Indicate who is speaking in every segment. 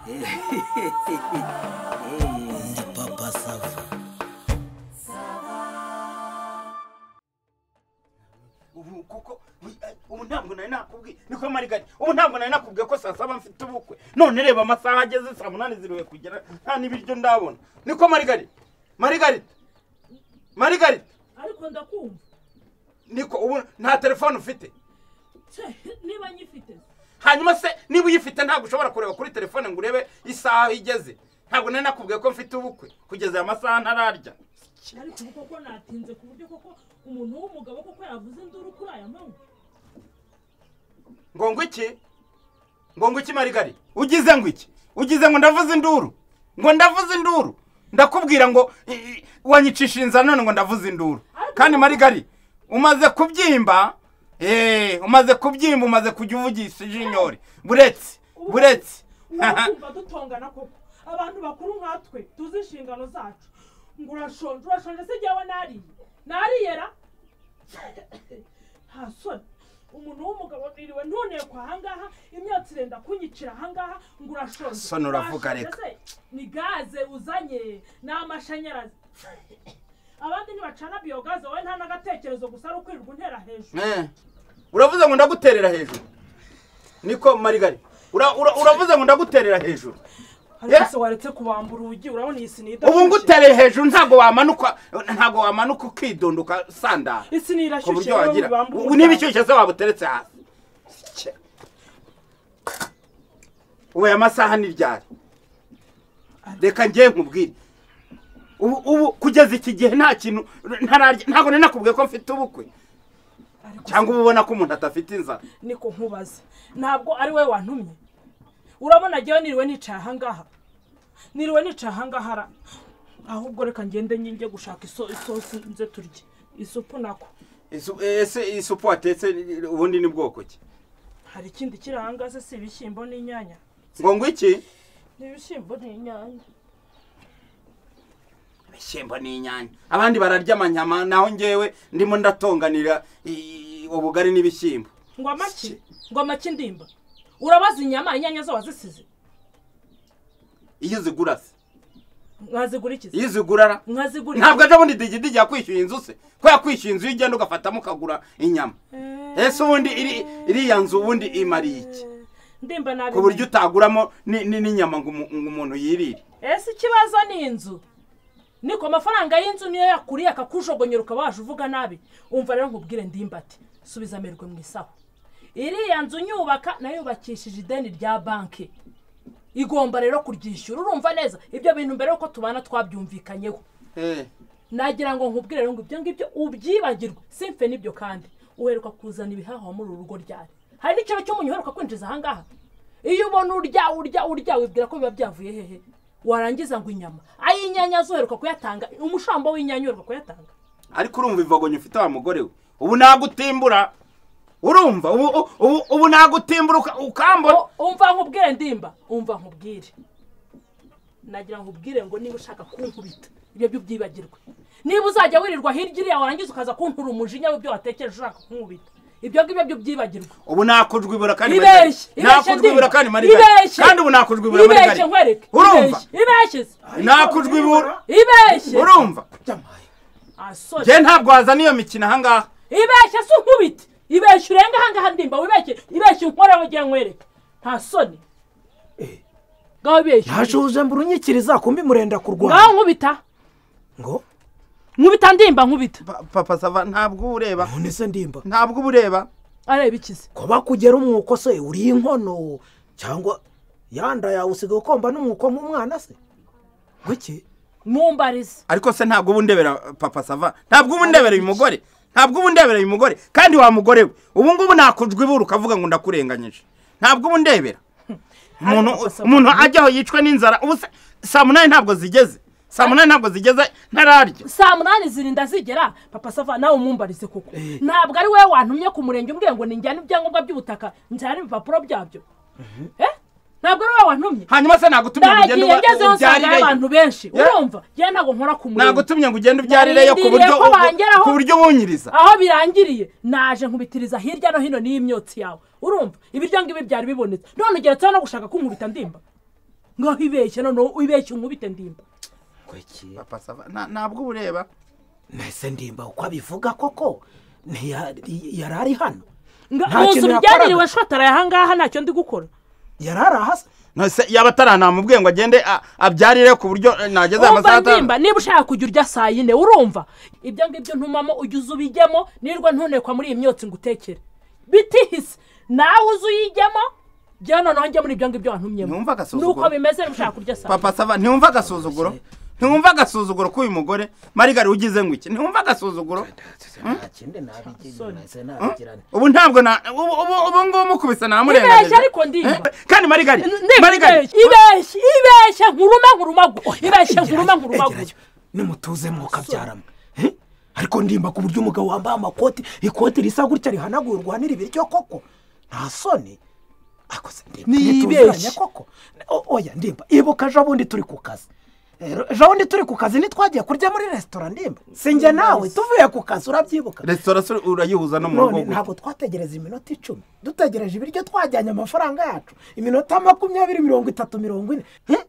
Speaker 1: Ndi Papa Sava.
Speaker 2: Ubu kuko ubu ntabwo nari nakubwiye niko Marigari, ubu ntabwo nari nakubwiye ko saa saba mfite ubukwe, none reba amasaha ageze saa munani ziruwe kugera nta n'ibiryo ndabona. Niko Marigari, Marigari, Marigari.
Speaker 3: Ariko ndakumva.
Speaker 2: Niko ubu nta telefone ufite?
Speaker 3: Niba nyifite.
Speaker 2: Hanyuma se niba uyifite ntabwo ushobora kureba kuri telefone ngo urebe isaha igeze? Ntabwo nari nakubwiye ko mfite ubukwe kugeza aya masaha ntararya.
Speaker 3: Ariko ubu koko natinze ku buryo koko umuntu w'umugabo koko yavuze induru kuri aya manywa.
Speaker 2: Ngo ngo iki? Ngo ngo iki Marigari? Ugize ngo iki? Ugize ngo ndavuze induru? Ngo ndavuze induru? Ndakubwira ngo wanyicisha inzara none ngo ndavuze induru. Kandi Marigari umaze kubyimba, umaze kubyimba, umaze kujya uvugisha ijinyori. Buretse, buretse.
Speaker 3: Urumva dutongana koko. Abantu bakuru nkatwe tuzi inshingano zacu. Ngo urashonje, urashonje se jyewe nariye? Nariyera? Nta soni. Umuntu w'umugabo niriwe ntunekwa ahangaha, imyotsi irenda kunyicira ahangaha, ngo urashonje.
Speaker 2: Soni uravuga reka.
Speaker 3: Ni gaze uzanye, ni amashanyarazi. Abandi ntibacana biogaze, wowe nta n'agatekerezo gusa ari ukwirirwa untera hejuru.
Speaker 2: Uravuze ngo ndaguterera hejuru. Niko Marigari, uravuze ngo ndaguterera hejuru.
Speaker 3: Ariko se waretse kubambura urugi, urabona iyi sini idashyushye.
Speaker 2: Ubu ngutereye hejuru ntabwo wamanuka, ntabwo wamanuka ukidondoka sandara.
Speaker 3: Isi irashyushye
Speaker 2: wowe. Niba ishyushye se waba uteretse hasi. Ubu aya masaha ni ryari? Reka njye nkubwire. Ubu kugeza iki gihe nta kintu ntararya, ntabwo nari nakubwiye ko mfite ubukwe. Cyangwa uba ubona ko umuntu adafite inzara.
Speaker 3: Niko nkubaze, ntabwo ari wowe wantumye. Urabona jyewe niriwe nicaye ahangaha, niriwe nicaye ahangaha, ahubwo reka ngende njye gushaka isosi nze turye isupu nako.
Speaker 2: Ese isupu watetse ubundi ni bwoko ki?
Speaker 3: Hari ikindi kiri ahangaha se? Si ibishyimbo n'inyanya.
Speaker 2: Ngo ngo iki?
Speaker 3: Ni ibishyimbo n'inyanya.
Speaker 2: Ibishyimbo n'inyanya. Abandi bararya amanyama, naho njyewe ndimo ndatonganira ubugari n'ibishyimbo.
Speaker 3: Ngo amaki? Ngo amaki ndimba? Urabaza inyama, inyanya zo wazisize?
Speaker 2: Iyo uzigura se?
Speaker 3: Nkazigura iki?
Speaker 2: Iyo uzigura
Speaker 3: nkazigura.
Speaker 2: Ntabwo aje bundi digidigi yakwishyuye inzu se? Ko yakwishyuye inzu ugenda ugafatamo ukagura inyama. Ese ubundi iriya nzu ubundi imariye iki?
Speaker 3: Ndimba nabi.
Speaker 2: Ku buryo utaguramo n'inyama ngo umuntu yirire.
Speaker 3: Ese ikibazo ni inzu? Niko amafaranga y'inzu niyo yakuriye akakujogonyera ukaba waje uvuga nabi. Umva rero nkubwire ndimba ati subiza amerwe mu isaho. Iriya nzu nyubaka nayubakishije ideni rya banki, igomba rero kuryishyura. Urumva neza ibyo bintu mbere yuko tubana twabyumvikanyeho. Nagira ngo nkubwire rero ngo ibyo ngibyo ubyibagirwe, simfe n'ibyo. Kandi uheruka kuzana ibihaha muri uru rugo ryari? Hari n'ikiro cy'umunyu uheruka kwinjiza ahangaha? Iyo ubona urya urya urya wibwira ko biba byavuye hehe? Warangiza ngo inyama ayinyanya zo uheruka kuyatanga, umushambo w'inyanya uheruka kuyatanga.
Speaker 2: Ariko urumva ivagonye ufite wa mugore we, ubu nagutimbura. Urumva ubu nagutimbura ukambona.
Speaker 3: Umva nkubwire ndimba, umva nkubwire. Nagira nkubwire ngo niba ushaka kunkubita ibyo byo byibagirwe. Niba uzajya wirirwa hirya iriya warangiza ukaza kuntura umujinya w'ibyo watekereje ushaka kunkubita, ibyo ngibyo byo byibagirwe.
Speaker 2: Ubu nakujwibura kandi Marigari. Nakujwibura kandi Marigari. Kandi ubu nakujwibura Marigari.
Speaker 3: Ibeshye nkwereke.
Speaker 2: Urumva?
Speaker 3: Ibeshye.
Speaker 2: Nakujwibura.
Speaker 3: Ibeshye.
Speaker 2: Urumva? Njye ntabwo wazana iyo mikino ahangaha.
Speaker 3: Ibeshye si unkubite. Ibeshye urenga ahangaha ndimba, wibeshye, ibeshye unkoreho ugiye nkwereka. Nta soni. Ngaho ibeshye.
Speaker 1: Ntashuhuje mbura unyikiriza kumbi murenda kurwana.
Speaker 3: Ngaho nkubita.
Speaker 1: Ngo?
Speaker 3: Nkubita ndimba, nkubita.
Speaker 2: Papa Sava ntabwo ureba.
Speaker 1: None se ndimba?
Speaker 2: Ntabwo ureba.
Speaker 3: Areba ikize.
Speaker 1: Ko bakugera umwuko se uri inkono cyangwa yanda yawe usigaye ukomba n'umwuko nk'umwana se? Ngo iki?
Speaker 3: Mumbarize.
Speaker 2: Ariko se ntabwo ubu ndebera Papa Sava. Ntabwo ubu ndebera uyu mugore. Ntabwo ubu ndebera uyu mugore. Kandi wa mugore we, ubu ngubu nakujwibura ukavuga ngo ndakurenganyije. Ntabwo ubu ndebera. Umuntu ajyaho yicwe n'inzara. Ubu saa munani ntabwo zigeze. Saa munani ntabwo zigeze ntararya.
Speaker 3: Saa munani zirinda zigera. Papa Sava nawe umumbarize koko. Ntabwo ari wowe wantumye ku murenge umbwiye ngo ninjyane ibyangombwa by'ubutaka, njyane ibipapuro byabyo. Ntabwo ari wowe wantumye.
Speaker 2: Hanyuma se nagutumye ngo ugende
Speaker 3: ubyarireyo abantu benshi. Urumva? Njye ntabwo nkora ku murenge.
Speaker 2: Nagutumye ngo ugende ubyarireyo ku buryo bunyiriza.
Speaker 3: Aho birangiriye naje nkubitiriza hirya no hino n'imyotsi yawe. Urumva? Ibiryo ngibi byari bibonetse. None ugeretseho no gushaka kunkubita ndimba. Ngaho ibeshye noneho ibeshye unkubite Ndimba.
Speaker 1: Kweki
Speaker 2: Papa Sava ntabwo ureba.
Speaker 1: Nese Ndimba uko abivuga koko yari ari hano.
Speaker 3: Nta kintu shotara ahangaha ntacyo ndi gukora.
Speaker 1: Yari arahasa.
Speaker 2: Nose yaba ataranamubwiye ngo agende abyarire ku buryo nageze amasaha atanu.
Speaker 3: Ndimba niba ushaka kujya urya saa yine urumva ibyo ngibyo ntumamo ujya ubijyemo nirwa ntunekwa muri iyi myotsi ngo utekere bitihise nawe uze uyijyemo jya noneho njye muri ibyo ngibyo wantumyemo.
Speaker 2: Ntiwumva agasuzuguro
Speaker 3: nuko bimeze niba ushaka kurya saa.
Speaker 2: Papa Sava ntiwumva agasuzuguro. Ntiwumva agasuzuguro k'uyu mugore Marigari ugize ngo iki? Ntiwumva agasuzuguro?
Speaker 1: Nta kindi nabigira nabigirane.
Speaker 2: Ubu ntabwo na ubu ngubu mukubise namurengagije.
Speaker 3: Ibeshye ariko Ndimba.
Speaker 2: Kandi Marigari Marigari
Speaker 3: ibeshye ibeshye nkuruma nkurumagu ibeshye nkuruma nkurumagu.
Speaker 1: Nimutuze mwokabyarama. Ariko Ndimba ku buryo umugabo wambaye amakoti ikoti risa gutya rihanaguye urwanira ibiryo koko. Nta soni. Akoze Ndimba nituziranye koko. Oya Ndimba ibuka ejo bundi turi ku kazi. Ejo bundi turi ku kazi nitwagiye kurya muri restaurant Ndimba. Sinjye nawe tuvuye ku kazi urabyibuka.
Speaker 2: Restaurant urayihuza no mu rugo.
Speaker 1: Ntabwo twategereza iminota 10. Dutegereje ibiryo twajyanye amafaranga yacu. Iminota 20 30 40.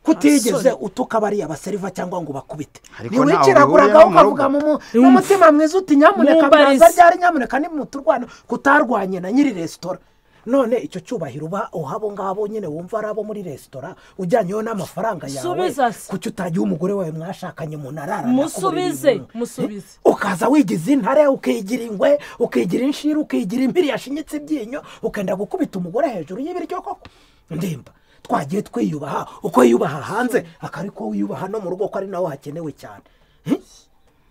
Speaker 1: Kutigeze utuka bariya baseriva cyangwa ngo bakubite. Niwikiraguraga ukavuga mu mutima mwiza uti nyamuneka biraza ryari nyamuneka nimuturwana kutarwanye na nyiri restaurant. None icyo cyubahiro uba uhabo ngabo nyine wumva arabo muri restaurant ujyanyeyo n'amafaranga yawe kuki utagiye umugore wawe mwashakanye mu narara.
Speaker 3: Musubize musubize.
Speaker 1: Ukaza wigize intare ukigira ingwe ukigira inshira ukigira impiri yashinyitse ibyinyo ukenda gukubita umugore hejuru y'ibiryo koko. Ndimba twagiye twiyubaha uko yiyubaha hanze akariko wiyubaha no mu rugo ko ari naho hakenewe cyane.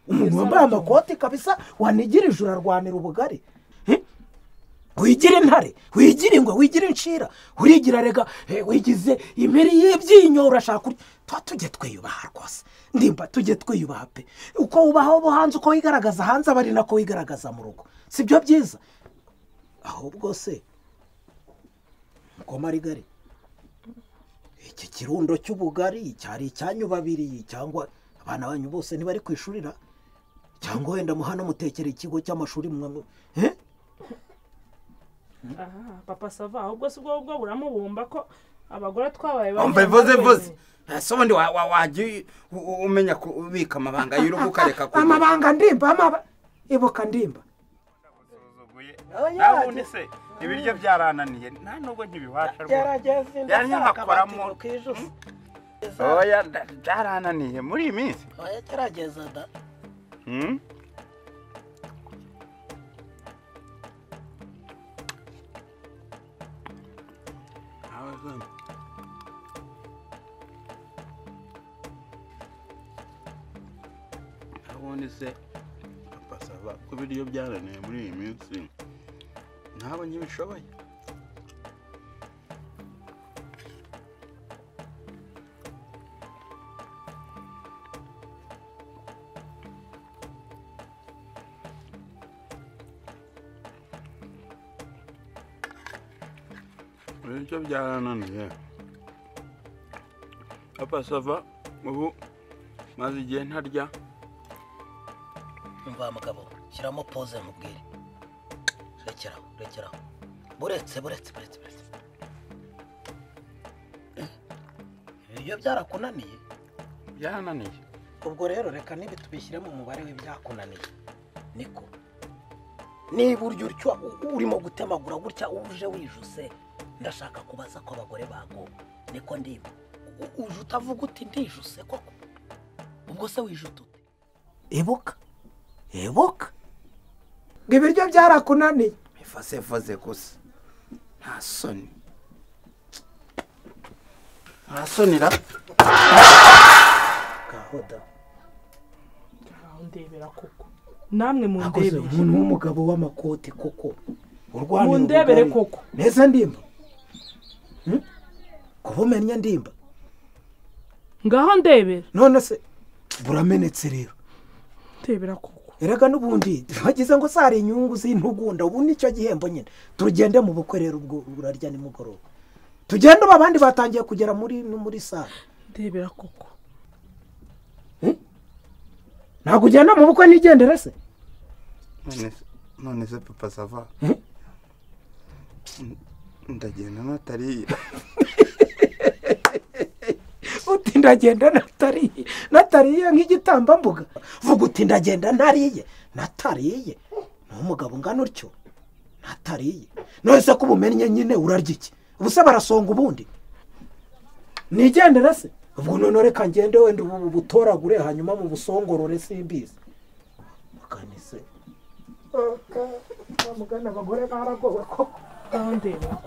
Speaker 1: Umuntu wambaye amakoti kabisa wanigirije urarwanira ubugari. Wigira intare, wigira ingwe, wigira inshira, urigira rega, wigize impiri y'ibyinyo urashaka tujye twiyubaha rwose. Ndimba tujye twiyubaha pe. Uko ubaho bo hanze uko wigaragaza hanze abari nako wigaragaza mu rugo. Sibyo byiza. Ahubwo se ngo Marigari iki kirundo cy'ubugari cyari icyanyu babiri cyangwa abana banyu bose ntibari kwishurira cyangwa wenda muhano mutekera ikigo cy'amashuri mwe.
Speaker 3: Aha Papa Sava ahubwo si ubwo buramubumba ko abagore twabaye
Speaker 2: bambe voze voze. So bundi waje umenya kubika amabanga y'urugo ukareka
Speaker 1: ku amabanga Ndimba ibuka Ndimba.
Speaker 2: Nabundi se ibiryo byarananiye nta nubwo ntibibasha
Speaker 1: rwose.
Speaker 2: Yanyakoramo oya byarananiye muri iyi minsi.
Speaker 1: Oya gerageza da.
Speaker 4: Ubundi se Papa Sava ko ibiryo byarananiye muri iyi minsi ntabwo nkibishoboye. Ibiryo byarananiye Papa Sava ubu maze igihe ntarya.
Speaker 1: Umva mugabo shyiramo pause nkubwire. Rekeraho rekeraho. Buretse buretse buretse buretse. Ibiryo byarakunaniye?
Speaker 4: Byarananiye.
Speaker 1: Ubwo rero reka nibi tubishyire mu mubare w'ibyakunaniye. Niko niba urya utyo urimo gutemagura gutya uje wijuse ndashaka kubaza ko abagore bago niko Ndimba uje utavuga uti ndijuse koko ubwo se wijuta ute? Ibuka ibuka ngo ibiryo byarakunaniye.
Speaker 2: Ifase voze gusa nta soni nta soni ra
Speaker 1: kahoda
Speaker 3: ndebera koko namwe mundebere
Speaker 1: umuntu w'umugabo w'amakoti koko urwanira
Speaker 3: mundebere koko
Speaker 1: neza Ndimba. Kubumenya Ndimba
Speaker 3: ngaho ndebera
Speaker 1: none se buramenetse rero
Speaker 3: ndebera koko.
Speaker 1: Erega n'ubundi bagize ngo sari inyungu z'intugunda ubu nicyo gihembo nyine tugende mu bukwe rero ubwo urarya nimugoroba tugende abandi batangiye kugera muri sare
Speaker 3: ndebera koko.
Speaker 1: Ntabwo ugenda mu bukwe nigendere se?
Speaker 4: None se Papa Sava ndagenda natariye.
Speaker 1: Ndagenda natariye, natariye nk'igitambambuga. Vuga uti ndagenda ntariye, natariye. Ni umugabo ungana utyo natariye. None se ko ubumennye nyine urarya iki? Ubuse barasonga ubundi nigendere se? Ubwo none reka ngende wenda ubu butoragure hanyuma mu busongorore simbizi. Mukanise mugana abagore baragowe koko.
Speaker 3: Ndeba.